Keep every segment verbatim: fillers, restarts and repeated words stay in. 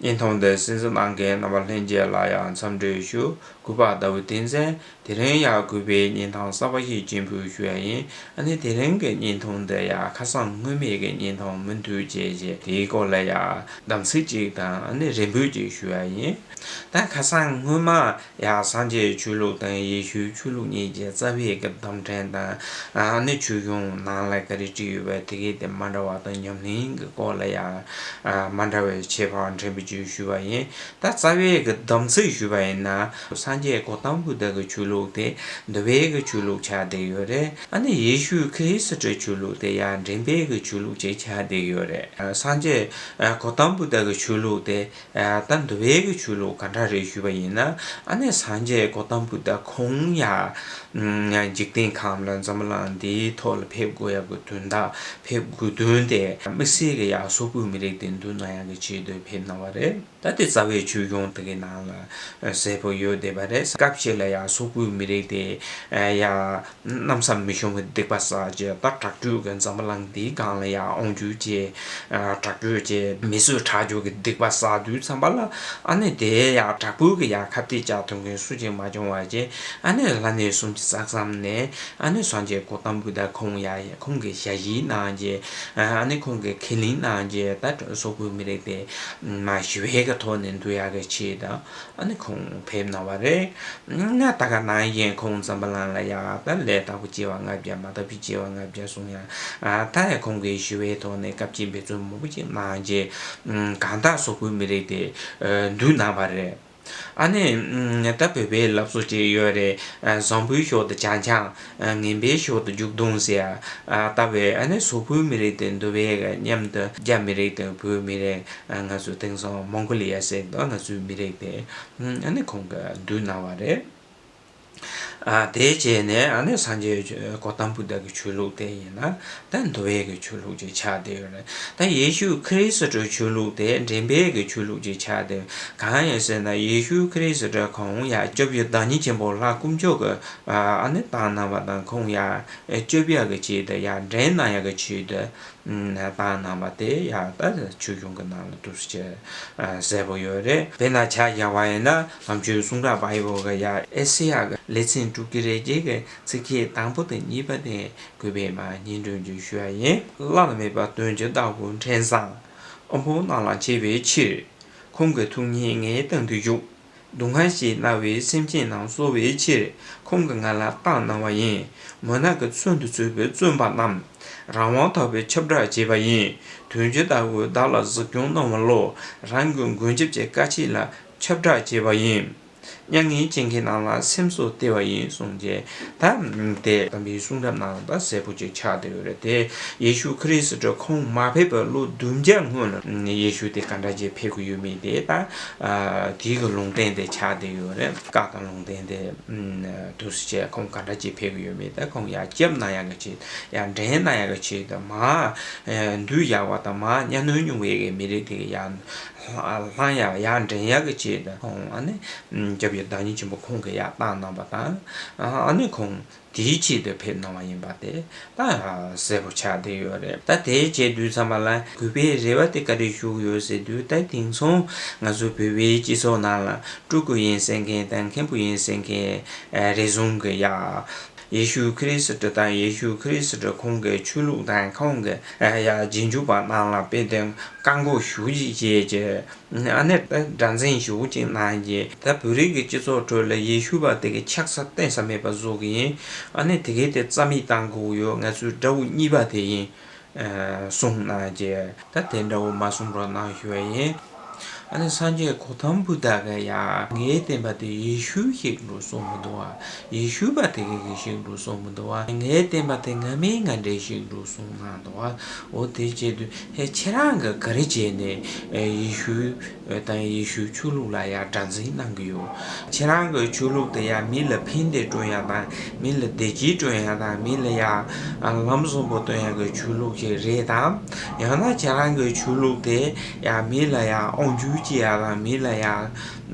བརྙན་ཐུང་འདི་གསན་གཟིགས་གནང་མཁན་རྣམ་པ་ལྷན་རྒྱས་ལ་ཡང་འཚམས་འདྲི་ཞུ། གུས་པ་ཟླ་བའི་བསྟན་འཛིན། དེ་རིང་ཡང་གུས་པས་བརྙན་ཐུང་གསར་པ་ཞིག་སྤྱན་འབུལ་ཞུ་ཡ་ཡིན། ཨ་ནི་དེ་རིང་གི་བརྙན་ཐུང་འདི་ཡང་ཁ་སང་སྔོན་མའི་གི་བརྙན་ཐུང་མུ་མཐུད་བྱས་བྱས་དེའི་སྐོར་ལ་ཡང་གདམས་ཚིག་ཅིག་དང་ཨ་ནི་རེ་འབོད་ཅིག་ཞུ་ཡ་ཡིན། ད་ཁ་སང་སྔོན་མ་ཡང་སངས་རྒྱས་ཆོས་ལུགས་དང་ཡེ་ཤུའི་ཆོས་ལུགས་གཉིས་ཀྱི་རྩ་བའི་གི་བརྡ་འཕྲིན་དང་ཨ་ནི་ཆོས་གཞུང་ནང་ལ་ག་རེ་བྲིས་ཡོད་པ་དེ་གའི་དེ་མ་འདྲ་བ་དང་ཉམས་ལེན་གྱི་སྐོར་ལ་ཡང་མ་འདྲ་བའི་ཁྱད་པར་འཕྲིན་པ་ཅིག་ཞུས་པ་ཡིན། ད་རྩ་བའི་གི་གདམས་ཚིག་ཞུས་པ་ཡིན་ན། སངས་རྒྱས་གོ་ཏམ་བུདྡྷ་གི་ཆོས་ལུགས་དེ་འདུལ་བའི་གི་ཆོས་ལུགས་ཆགས་བསྡད་ཡོད་རེད། ཨ་ནི་ཡེ་ཤུ་ཁ་རི་སི་ཊའི་ཆོས་ལུགས་དེ་ཡང་འདྲེན་པའི་གི་ཆོས་ལུགས་ཅིག་ཆགས་བསྡད་ཡོད་རེད། སངས་རྒྱས་གོ་ཏམ་བུདྡྷ་གི་ཆོས་ལུགས་དེ་ད་འདུལ་བའི་གི་ཆོས་ལུགས་ག་འདྲ་རེད་ཞུས་པ་ཡིན་ན། ཨ་ནི་སངས་རྒྱས་གོ་ཏམ་བུདྡྷ་ཁོང་ཡང་འཇིག་རྟེན་ཁམས་ལ་འཛམ་བུ་གླིང་འདིའི་ཐོག་ལ་ཕེབས་དགོས་ཡག་གི་དོན་དག་ཕེབས་དགོས་དོན་དེ་དམིགས་བསལ་གི་ཡང་སོག་པོའི་མི་རིགས་དེ་མདུན་ན་ཡག་གི་ཆེད་དུ་ཕེབས་གནང་བ་རེད། ད་དེ་རྩ་བའི་ཆོས་གཞུང་དེ་གི་ནང་ལ་གསལ་པོ་ཡོད་བསྡད་པ་རེད། སྐབས་ཤིག་ལ་ཡང་སོག་པོའི་མི་རིགས་དེ་ཡང་གནམ་ས་མི་ཤོང་བའི་སྡིག་པ་བསགས་རྗེས་ད་དྲག་སྤྱོད་ཀྱི་འཛམ་བུ་གླིང་འདིའི་སྒང་ལ་ཡང་དབང་བསྒྱུར་བྱས། དྲག་སྤྱོད་བྱས་མི་གསོད་ཁྲག་སྦྱོར་གྱི་སྡིག་པ་བསགས་དུས་ཙམ་པ་ལ་ཨ་ནི་དེ་ཡང་དྲག་པོའི་གི་ཡང་ཁ་གཏད་བཅག་ཐུབ་མཁན་སུ་གཅིག་མ་བྱུང་བ་བྱས། ཨ་ནི་ལྷ་གནས་སུམ་ཅུ་རྩ་གསུམ་ནས་ཨ་ནི་སངས་རྒྱས་གོ་ཏམ་བུདྡྷ་ཁོང་ཡང་ཁོང་གི་ཞལ་བཞེས་གནང་རྗེས་ཨ་ནི་ཁོང་གི་ཁས་ལེན་གནང་རྗེས་ད་སོག་པོའི་མི་རིགས་དེ་མ་ཞི་བའི་གི་ཐོག་ནས་འདུལ་ཡག་གི་ཆེད་དུ། ཨ་ནི་ཁོང་ཕེབས་གནང་བ་རེད། ན་ད་ག་ནང་བཞིན་ཁོང་འཛམ་བུ་གླིང་ལ་ཡང་ད་ལས་དག་པོ་སྐྱེ་བ་ལྔ་བརྒྱ་མ་དག་པའི་སྐྱེ་བ་ལྔ་བརྒྱ་གསུང་ཡང་ད་ཡང་ཁོང་གིས་ཞི་བའི་ཐོག་ནས་སྐབས་ཀྱི་འབད་བརྩོན་མང་པོ་ཅིག་གནང་རྗེས་གང་ལྟར་སོག་པོའི་མི་རིགས་དེ་འདུལ་གནང་བ་རེད། ཨ་ནི་ད་བོད་པའི་ལབ་སྲོལ་ཅིག་ཡོད་རེད། བཟང་པོའི་ཕྱོགས་དུ་བྱང་ཆུབ། ངན་པའི་ཕྱོགས་དུ་འཇུག་ལྡོག་ཟེར། ལྟ་བུའི་ཨ་ནི་སོག་པོའི་མི་རིགས་དེ་འདུལ་བའི་མཉམ་དུ་རྒྱ་མི་རིགས་དང་བོད་མི་རིགས། ང་ཚོ་དེང་སང་མོང་གོ་ལི་ཡ་ཟེར་དང་ང་ཚོའི་མི་རིགས་དེ་ཨ་ནི་ཁོང་གིས་འདུལ་གནང་བ་རེད། དེ་བྱས་ནས་ཨ་ནི་སངས་རྒྱས་གོ་ཏམ་བུདྡྷ་གི་ཆོས་ལུགས་དེ་ཡིན་ན་ད་འདུལ་བའི་གི་ཆོས་ལུགས་ཅིག་ཆགས་བསྡད་ཡོད་རེད། ད་ཡེ་ཤུ་ཁ་རི་སི་ཊའི་ཆོས་ལུགས་དེ་འདྲེན་པའི་གི་ཆོས་ལུགས་ཅིག་ཆགས་བསྡད་ཡོད། གང་ཡིན་ཟེར་ན་ཡེ་ཤུ་ཁ་རི་སི་ཊ་ཁོང་ཡང་སྐྱབས་རྗེ་བདག་ཉིད་ཆེན་པོ་ལྷ་དཀོན་མཆོག་གིས་ཨ་ནི་བཏང་གནང་བ་དང་ཁོང་ཡང་སྐྱོབ་ཡག་གི་ཆེད་དུ་ཡང་འདྲེན་གནང་ཡག་གི་ཆེད་དུ། བཏང་གནང་བ་དེ་ཡང་ད་ཆོས་གཞུང་གི་ནང་ལ་འདུག་སེ་གསལ་པོ་ཡོད་རེད། དཔེར་ན་ཆ་བཞག་པ་ཡིན་ན་ལམ་གྱི་གསུང་རབ་བ་ཡི་བོ་གི་ཡང་ཨེ་ཤེ་ཡ་གི་ལེ་ཚན་དྲུག་གི་རེ་བརྒྱད་ཀྱི་ཚིག་ཁྱད་དང་པོ་དང་གཉིས་པ་དེ་གུས་པས་མར་སྙན་སྒྲོན་ཅིག་ཞུ་ཡ་ཡིན། བླ་ན་མེད་པ་དོན་གྱི་བདག་པོ་མཁྱེན་བཟང་། དབང་པོ་རྣམས་ལ་མཆོད་པའི་ཕྱིར། ཁོང་གི་ཐུགས་ཉིད་ངས་སྟོན་དུ་བཞུགས། སྡུག་བསྔལ་ཞིག་མནར་བའི་སེམས་ཅན་རྣམས་གསོ་བའི་ཕྱིར་ཁོང་གིས་ང་ལ་བཏང་གནང་བ་ཡིན། མུན་ནག་གི་ཚོན་དུ་ཚུད་པའི་བཙོན་པ་རྣམས་རང་དབང་ཐོབ་པའི་ཁྱབ་བསྒྲགས་བྱས་པ་ཡིན། དོན་གྱི་བདག་པོས་བདག་ལ་གཟིགས་སྐྱོང་གནང་བ་ལོ། རང་གི་མགོན་སྐྱབས་ཀྱི་བཀའ་ཆད་ལ་ཁྱབ་བསྒྲགས་བྱས་པ་ཡིན། མྱ་ངན་ཅན་གྱི་རྣམས་ལ་སེམས་གསོ་སྟེར་བ་ཡིན་གསུངས་རྗེས་ད་དེ་དམ་པའི་གསུང་རབ་ནང་ད་གསལ་པོ་ཅིག་ཆགས་བསྡད་ཡོད་རེད་དེ། ཡེ་ཤུ་ཁ་རི་སི་ཊ་ཁོང་མ་ཕེབས་པའི་ལོ་བདུན་བརྒྱ་སྔོན་ལ་ཡེ་ཤུ་དེ་ག་འདྲ་ཅིག་ཕེབས་ཀྱི་ཡོད་མེད་དེ་ད་དེའི་གི་ལུང་བསྟན་དེ་ཆགས་བསྡད་ཡོད་རེད། བཀའ་དང་ལུང་བསྟན་དེ་འདུག་སེ་བྱས་ཁོང་ག་འདྲ་ཅིག་ཕེབས་ཀྱི་ཡོད་མེད་ད་ཁོང་ཡར་སྐྱབས་གནང་ཡག་གི་ཆེད་ཡར་འདྲེན་གནང་ཡག་གི་ཆེད་དུ་མར་འདུལ་ཡག་པ་དང་མར་གཉའ་གནོན་མྱོང་བའི་གི་མི་རིགས་དེ་གི་ཡར་ལྷང་ཡག་ཡར་འདྲེན་ཡག་གི་ཆེད་དུ་ཁོང་ཨ་ནི་སྐྱབས་རྗེ་བདག་ཉིད་ཆེན་པོ་ཁོང་གིས་ཡར་བཏང་གནང་བ་དང་ཨ་ནི་ཁོང་དེའི་ཆེད་དུ་ཕེབས་གནང་བ་ཡིན་པ་དེ་ད་གསལ་པོ་ཆགས་བསྡད་ཡོད་རེད། ད་དེ་བྱས་དུས་ཙམ་པ་ལ་གུས་པའི་རེ་བ་དེ་ག་རེ་ཞུ་གི་ཡོད་ཟེར་དུས་ད་དེང་སང་ང་ཚོ་བོད་པའི་སྤྱི་ཚོགས་ནང་ལ་སྤྲུལ་སྐུ་ཡིན་ཟེར་མཁན་དང་མཁན་པོ་ཡིན་ཟེར་མཁན་རེ་ཟུང་གི་ཡ། ཡེ་ཤུ་ཁ་རི་སི་ཊ་དང་ཡེ་ཤུ་ཁ་རི་སི་ཊ་ཁོང་གི་ཆོས་ལུགས་དང་ཁོང་གི་ཡ་རྗེས་འཇུག་པ་རྣམས་ལ་དཔེ་དེ་བཀག་འགོག་ཞུ་ཅིག་བྱས་རྗེས། ཨ་ནི་ད་དགྲར་འཛིན་ཞེ་པོ་ཅིག་གནང་རྗེས་ད་བོད་རིགས་ཀྱི་སྤྱི་ཚོགས་ཁྲོད་ལ་ཡེ་ཤུ་པ་དེ་གི་ཆགས་ས་གཏན་ས་མེད་པ་བཟོ་གི་ཡིན། ཨ་ནི་དེ་གའི་དེ་རྩ་མེད་བཏང་དགོས་ཡོད། ང་ཚོའི་དགྲ་བོ་གཉིས་པ་དེ་ཡིན་གསུངས་གནང་རྗེས་ད་དེ་འདྲ་བོ་མ་གསུང་རོགས་གནང་ཞུ་བ་ཡིན། ཨ་ནི་སངས་རྒྱས་གོ་ཏམ་བུ་ཏ་ག་ཡ་ངའི་བསྟན་པ་དེ་ཡེ་ཤུ་ཞིག་འགྲོ་སོང་མི་འདུག་བ། ཡེ་ཤུ་པ་དེ་ག་གི་ཞིག་འགྲོ་སོང་མི་འདུག་བ། ངའི་བསྟན་པ་དེ་ང་མིན་ང་འདྲའི་ཞིག་འགྲོ་སོང་གནང་འདུག་བ། འོ་དེ་བྱེད་དུས་ཧེ་ཁྱེད་རང་གིས་ག་རེ་བྱས་ནས་ཡེ་ཤུ་དང་ཡེ་ཤུའི་ཆོས་ལུགས་ལ་ཡང་དགྲར་འཛིན་གནང་གི་ཡོད། ཁྱེད་རང་གི་ཆོས་ལུགས་དེ་ཡང་མི་ལ་ཕན་བདེ་སྤྲོད་ཡག་དང་མི་ལ་བདེ་སྐྱིད་སྤྲོད་ཡག་དང་མི་ལ་ཡང་ལམ་བཟང་པོ་སྟོན་ཡག་གི་ཆོས་ལུགས་ཤིག་རེད་དམ། ཡང་ན་ཁྱེད་རང་གི་ཆོས་ལུགས་དེ་ཡང་མི་ལ་ཡང་དབང་སྒྱུར་ ཅི་ཡག་དང་མི་ལ་ཡག་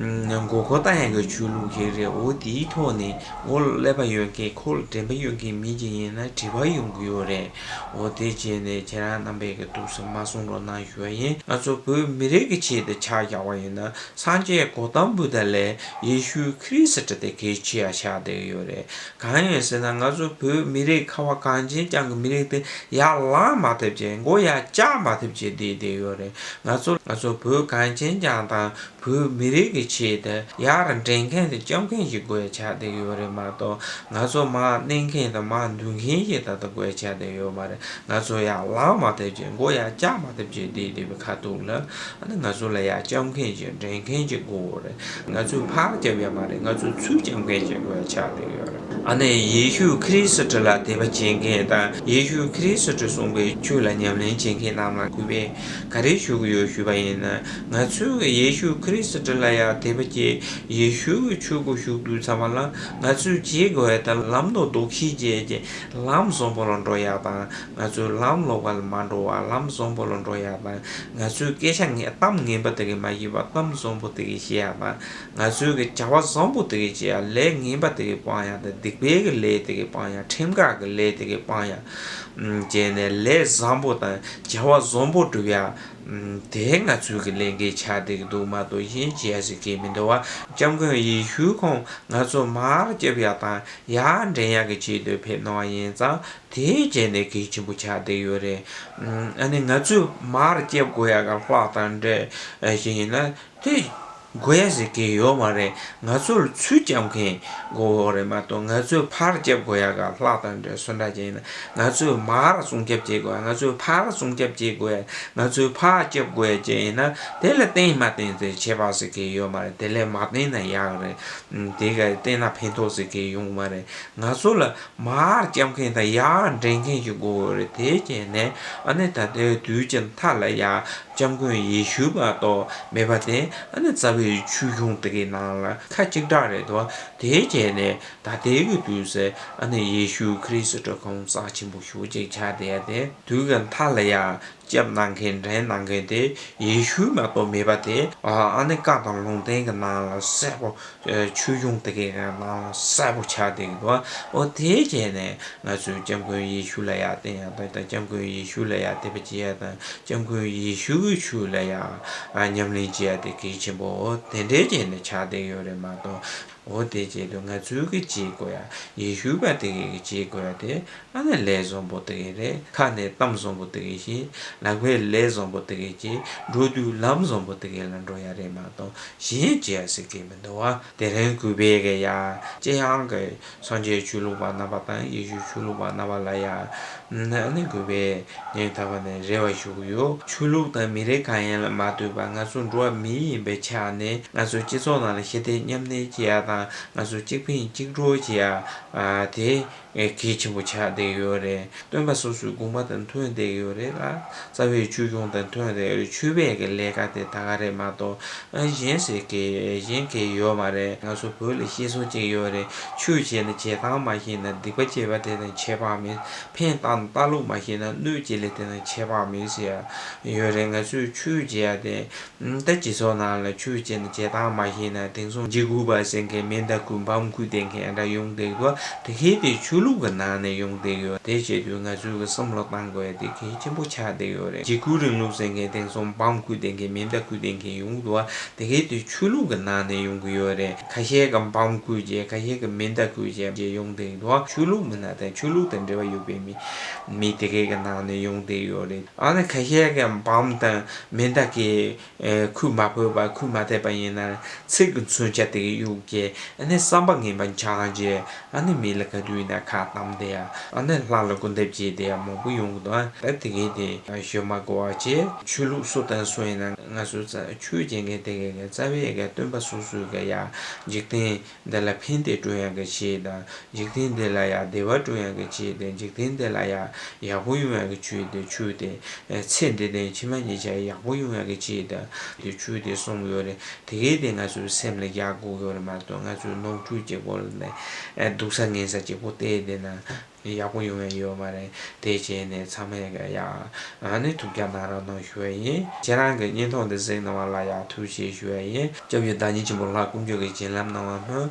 མགོ་སྐོར་བཏང་ཡག་གི་ཆོས་ལུགས་ཤིག་རེད། འོ་དེའི་ཐོག་ནས་འོ་ཀླད་པ་ཡོད་མཁན་ཁོ་ལ་དྲན་པ་ཡོད་མཁན་མི་ཅིག་ཡིན་ན་དྲི་བ་ཡོང་གི་ཡོད་རེད། འོ་དེ་བྱས་ནས་ཁྱེད་རང་རྣམ་པས་གི་ཐུགས་སུ་མ་སོང་རོགས་གནང་ཞུ་བ་ཡིན། ང་ཚོ་བོད་མི་རིགས་ཀྱི་ཆེད་དུ་ཆ་བཞག་པ་ཡིན་ན་སངས་རྒྱས་གོ་ཏམ་བུདྡྷ་ལས་ཡེ་ཤུ་ཁྲིསྟ་དེ་གལ་ཆེ་བ་ཆགས་བསྡད་ཡོད་རེད། གང་ཡིན་ཟེར་ན་ང་ཚོ་བོད་མི་རིགས་ཁ་བ་གངས་ཅན་ལྗོངས་ཀྱི་མི་རིགས་དེ་ཡར་ལངས་མ་ཐུབ་བྱས་མགོ་ཡར་བཀྱག་མ་ཐུབ་བྱས་བསྡད་བསྡད་ཡོད་རེད། ང་ཚོ་ང་ཚོ་བོད་གངས་ཅན་ལྗོངས་དང་བོད་མི་རིགས་ཀྱི་ཆེད་དུ་ཡར་འདྲེན་མཁན་དང་སྐྱོབ་མཁན་ཞིག་དགོས་ཆགས་བསྡད་ཡོད་རེད་མ་གཏོགས་ང་ཚོ་མར་མནན་མཁན་དང་མར་འདུལ་མཁན་ཞིག་ད་ལྟ་དགོས་ཆགས་བསྡད་ཡོད་མ་རེད། ང་ཚོ་ཡར་ལངས་མ་ཐུབ་བྱས་མགོ་ཡར་བཀྱག་མ་ཐུབ་བྱས་བསྡད་བསྡད་པའི་ཁ་ཐུག་ལ། ཨ་ནི་ང་ཚོ་ལ་ཡར་སྐྱོབ་མཁན་ཞིག་འདྲེན་མཁན་ཞིག་དགོས་རེད། ང་ཚོས་ཕར་རྒྱབ་ཡ་མ་རེད། ང་ཚོས་ཚུར་རྒྱབ་མཁན་ཞིག་དགོས་ཆགས་བསྡད་ཡོད་རེད། ཨ་ནི་ཡེ་ཤུ་ཁྲིསྟ་ལ་དད་པ་བྱེད་མཁན་དང་ཡེ་ཤུ་ཁྲིསྟ་གསུངས་པའི་ཆོས་ལ་ཉམས་ལེན་བྱེད་མཁན་རྣམས་ལ་གུས་པས་ག་རེ་ཞུ་གི་ཡོད་ཞུས་པ་ཡིན་ན། ང་ཚོས་ཡེ་ཤུ་ཁྲིསྟ་ལ་ཡང་དད་པ་བྱེད། ཡེ་ཤུ་གི་ཆོས་སྒོ་ཞུགས་དུས་ཙམ་པ་ལ་ང་ཚོས་བྱེད་དགོས་ཡ་དང་ལམ་དང་ལྡོག་ཤེས་བྱས་ཀྱི་ལམ་བཟང་པོ་ལ་འགྲོ་ཡ་དང་། ང་ཚོས་ལམ་ལོག་པ་ལ་མ་འགྲོ་བ་ལམ་བཟང་པོ་ལ་འགྲོ་ཡ་དང་། ང་ཚོས་སྐད་ཆ་ངན་གཏམ་ངན་པ་དེ་གི་མ་བཤད་པ་གཏམ་བཟང་པོ་དེ་གི་བཤད་ཡ་དང་། ང་ཚོས་གི་བྱ་བ་བཟང་པོ་དེ་གི་བྱེད་ཡ་ལས་ངན་པ་དེ་གི་སྤང་ཡ་དང་། སྡིག་པའི་གི་ལས་དེ་གི་སྤང་ཡ། ཁྲིམས་འགལ་གི་ལས་དེ་གི་སྤང་ཡ། བྱས་ནས་ལས་བཟང་པོ་དང་བྱ་བ་བཟང་པོ་སྒྲུབ་ཡ། དེ་ང་ཚོའི་གི་ལས་འགན་ཆགས་བསྡད་ཀྱི་འདུག་མ་གཏོགས་གཞན་བྱེད་ཡ་ཟེར་གི་མི་འདུག་བ། སྐྱབས་མགོན་ཡེ་ཤུ་ཁོང་ང་ཚོ་མར་སྐྱབས་ཡ་དང་ཡར་འདྲེན་ཡ་གི་ཆེད་དུ་ཕེབས་གནང་བ་ཡིན་ཙང་དེའི་རྗེས་ནས་གལ་ཆེན་པོ་ཆགས་བསྡད་ཡོད་རེད། ཨ་ནི་ང་ཚོས་མར་སྐྱབས་དགོས་ཡ་གི་ལྷག་དང་འདྲ་ཞིག་ཡིན་ན་དེ་དགོས་ཡ་ཟེར་གི་ཡོད་མ་རེད། ང་ཚོ་ལ་ཚུར་སྐྱབས་མཁན་དགོས་ཡོད་རེད་མ་གཏོགས་ང་ཚོས་ཕར་སྐྱབས་དགོས་ཡ་གི་ལྷག་དང་འདྲ་སུ་འདྲ་ཅིག་ཡིན་ན། ང་ཚོས་མར་སྲུང་སྐྱོབ་བྱེད་དགོས། ང་ཚོས་ཕར་སྲུང་སྐྱོབ་བྱེད་དགོས། ང་ཚོས་ཕར་སྐྱོབ་དགོས་ཅེས་ཡིན་ན་དེ་ལ་བརྟེན་མ་བརྟེན་ཟེར་ཁྱད་པར་ཟེར་གི་ཡོད་མ་རེད། དེ་ལས་མ་བརྟེན་ན་ཡག་རེད། དེ་ག་བརྟེན་ན་ཕན་ཐོགས་ཟེར་གི་ཡོང་མ་རེད། ང་ཚོ་ལ་མར་སྐྱབས་མཁན་དང་ཡར་འདྲེན་མཁན་ཞིག་དགོས་ཡོད་རེད། དེ་བྱས་ནས་ཨ་ནི་ད་ལྟའི་དུས་ཀྱི་མཐའ་ལ་ཡ་སྐྱབས་མགོན་ཡེ་ཤུ་མ་གཏོགས་མེད་པ་དེ་ཨ་ནི་རྩ་བའི་ཆོས་གཞུང་དེ་གའི་ནང་ལ་ཁ་གཅིག་གྲགས་རེད་དོ། དེ་བྱས་ནས། ད་ལྟའི་གི་དུས་སུ་ཨ་ནི་ཡེ་ཤུ་ཁྲིསྟ་ཁོང་རྩ་ཆེན་པོ་ཞེ་པོ་ཅིག་ཆགས་བསྡད་ཡ་དེ། དུས་ཀྱི་མཐའ་ལ་ཡ་སྐྱབས་གནང་མཁན་འདྲེན་གནང་མཁན་དེ་ཡེ་ཤུ་མ་གཏོགས་མེད་པ་དེ། ཨ་ནི་བཀའ་དང་ལུང་བསྟན་གྱི་ནང་ལ་གསལ་པོ། ཆོས་གཞུང་དེ་གའི་ནང་ལ་གསལ་པོ་ཆགས་བསྡད་ཀྱི་འདུག་འོ་དེ་བྱས་ནས་ང་ཚོས་སྐྱབས་མགོན་ཡེ་ཤུ་ལ་ཡ་བརྟེན་ཡ་དང་། སྐྱབས་མགོན་ཡེ་ཤུ་ལ་ཡ་དད་པ་བྱེད་ཡ་དང་། སྐྱབས་མགོན་ཡེ་ཤུ་གི་ཆོས་ལ་ཡ་ཉམས་ལེན་བྱེད་ཡ་དེ་གལ་ཆེན་པོ་འོ་དེ་འདྲའི་བྱས་ནས་ཆགས་བསྡད་ཡོད་རེད་མ་གཏོགས། འོ་དེ་བྱེད་དུས་ང་ཚོའི་གི་བྱེད་དགོས་ཡ། ཡེ་ཤུ་པ་དེ་གི་བྱེད་དགོས་ཡ་དེ་ཨ་ནི་ལས་བཟང་པོ་དེ་གི་རེད། ཁ་ནས་གཏམ་བཟང་པོ་དེ་གི་བཤད། ལག་པས་ལས་བཟང་པོ་དེ་གི་བྱེད། འགྲོ་དུས་ལམ་བཟང་པོ་དེ་གི་ལ་འགྲོ་ཡ་རེད་མ་གཏོགས་གཞན་བྱེད་ཡ་ཟེར་གི་མི་འདུག་བ། དེ་རིང་གུས་པས་གི་ཡ་སྤྱི་ཡོངས་གི་སངས་རྒྱས་ཆོས་ལུགས་པ་རྣམ་པ་དང་ཡེ་ཤུ་ཆོས་ལུགས་པ་རྣམ་པ་ལ་ཡ། ཨ་ནི་གུས་པས་སྙིང་ཐག་པ་ནས་རེ་བ་ཞུ་གི་ཡོད། ཆོས་ལུགས་དང་མི་རིགས་གང་ཡིན་ལ་མ་ལྟོས་པར་ང་ཚོ་འགྲོ་བ་མི་ཡིན་པའི་ཆ་ནས་ང་ཚོ་སྤྱི་ཚོགས་ནང་ལ་ཞི་བདེ་མཉམ་གནས་བྱེད་ཡ་དང་། ང་ཚོ་གཅིག་ཕན་གཅིག་གྲོགས་བྱེད་ཡ་དེ་གལ་ཆེན་པོ་ཆགས་བསྡད་ཡོད་རེད། སྟོན་པ་སོ་སོའི་དགོངས་པ་དང་མཐུན་བསྡད་ཡོད་རེད་ལ། རྩ་བའི་ཆོས་གཞུང་དང་མཐུན་བསྡད་ཡོད་རེད། ཆོས་པའི་གི་ལས་ཀ་དེ་ད་ག་རེད་མ་གཏོགས་གཞན་ཟེར་གི་གཞན་གི་ཡོད་མ་རེད། ང་ཚོ་བོད་ལ་བཤད་སྲོལ་ཅིག་ཡོད་རེད། ཆོས་བྱས་ན་བྱེད་སྟངས་མ་ཤེས་ན་སྡིག་པ་བྱས་པ་དེ་དང་ཁྱད་པར་མེད། ཕན་བཏགས་ན་བལྟ་ལུགས་མ་ཤེས་ན་གནོད་བྱེད་ལས་དེ་དང་ཁྱད་པར་མེད་ཟེར་ཡ་ཡོད་རེད། ང་ཚོས་ཆོས་བྱེད་ཡ་དེ་ད་སྤྱི་ཚོགས་ནང་ལ་ཆོས་བྱས་ན་བྱེད་སྟངས་མ་ཤེས་ན་དེང་སང་འཇིགས་སྐུལ་བ་ཟེར་མཁན་མེ་མདའ་ཁུར་འབམ་ཁུར་བསྡད་མཁན་འདྲ་ཡོང་བསྡད་ཡོད། དེ་གས་དེ་ཆོས་ལུགས་ཀྱི་ནང་ནས་ཡོང་བསྡད་ཡོད། དེ་བྱེད་དུས་ང་ཚོས་གི་བསམ་བློ་བཏང་དགོས་ཡ་དེ་གལ་ཆེན་པོ་ཆགས་བསྡད་ཡོད་རེད། འཇིགས་སྐུལ་རིང་ལུགས་ཟེར་མཁན་དེང་སང་འབམ་ཁུར་བསྡད་མཁན་མེ་མདའ་ཁུར་བསྡད་མཁན་ཡོང་གི་འདུག་བ། དེ་གས་དེ་ཆོས་ལུགས་ཀྱི་ནང་ནས་ཡོང་གི་ཡོད་རེད། ཁ་ཤས་ཀྱི་འབམ་ཁུར་བྱས། ཁ་ཤས་ཀྱི་མེ་མདའ་ཁུར་བྱས་བྱས་ཡོང་བསྡད་ཀྱི་འདུག་བ། ཆོས་ལུགས་མི་སྣ་དང་ཆོས་ལུགས་དང་འབྲེལ་བ་ཡོད་པའི་མི་མི་དེ་གས་ཀྱི་ནང་ནས་ཡོང་བསྡད་ཡོད་རེད། ཨ་ནི་ཁ་ཤས་ཀྱི་འབམ་དང་མེ་མདའ་གི་ཨེ་ཁུར་མ་ཕོད་པ། ཁུར་མ་ཐེབས་པ་ཡིན་ན་ཚིག་གི་མཚོན་ཆ་དེ་གི་གཡུག་གེ། ཨ་ནི་བསམ་པ་ངན་པ་འཆང་རྗེས་ཨ་ནི་མི་ལ་ག་དུས་ཡིན་ན་ཁ་བཏང་བསྡད་ཡ། ཨ་ནི་ལྷ་ལ་སྐུར་འདེབས་བྱེད་བསྡད་ཡ་མང་པོ་ཡོང་གི་འདུག་ཨ་ད་དེ་གས་དེ་ཞུ་མ་དགོས་པ་བྱས། ཆོས་ལུགས་སུ་དང་སུ་ཡིན་ན་ང་ཚོ་ཚ་ཆོས་བྱེད་མཁན་དེ་གས་གི་རྩ་བའི་གི་སྟོན་པ་སོ་སོའི་གི་ཡ་འཇིག་རྟེན་འདི་ལ་ཕན་བདེ་སྒྲུབ་ཡག་གི་ཆེད་དང་། འཇིག་རྟེན་འདི་ལ་ཡང་བདེ་བ་སྒྲུབ་ཡག་གི་ཆེད་དེ། འཇིག་རྟེན་འདི་ལ་ཡང་ཡག་པོ་ཡོང་ཡག་གི་ཆེད་དེ། ཆོས་དེ་ཚེ་འདི་དང་ཕྱི་མ་གཉིས་ཆ་ཡག་པོ་ཡོང་ཡག་གི་ཆེད་དེ་དེ་ཆོས་དེ་གསུངས་ཡོད་རེད། དེ་གས་དེ་ང་ཚོའི་སེམས་ལ་བཞག་དགོས་ཡོད་རེད་མ་གཏོགས། ང་ཚོའི་ནོར་འཁྲུལ་གཅིག་པོ་ལ་ནས་སྡུག་ས་ངན་ས་གཅིག་པོ་བལྟས་བསྡད་ན། ཡག་པོ་ཡོང་ཡ་ཡོད་མ་རེད། དེ་བྱས་ནས་ཚང་མས་ཀྱི་ཡ་ཨ་ནི་ཐུགས་ཁུར་གནང་རོགས་གནང་ཞུ་ཡ་ཡིན། ཁྱེད་རང་གི་བརྙན་ཐུང་འདི་གཟིགས་གནང་བ་ལ་ཡ་ཐུགས་རྗེ་ཆེ་ཞུ་ཡ་ཡིན། སྐྱབས་རྗེ་བདག་ཉིད་ཆེན་པོ་ལྷ་དཀོན་མཆོག་གིས་བྱིན་རླབས་གནང་བ་སྨོན།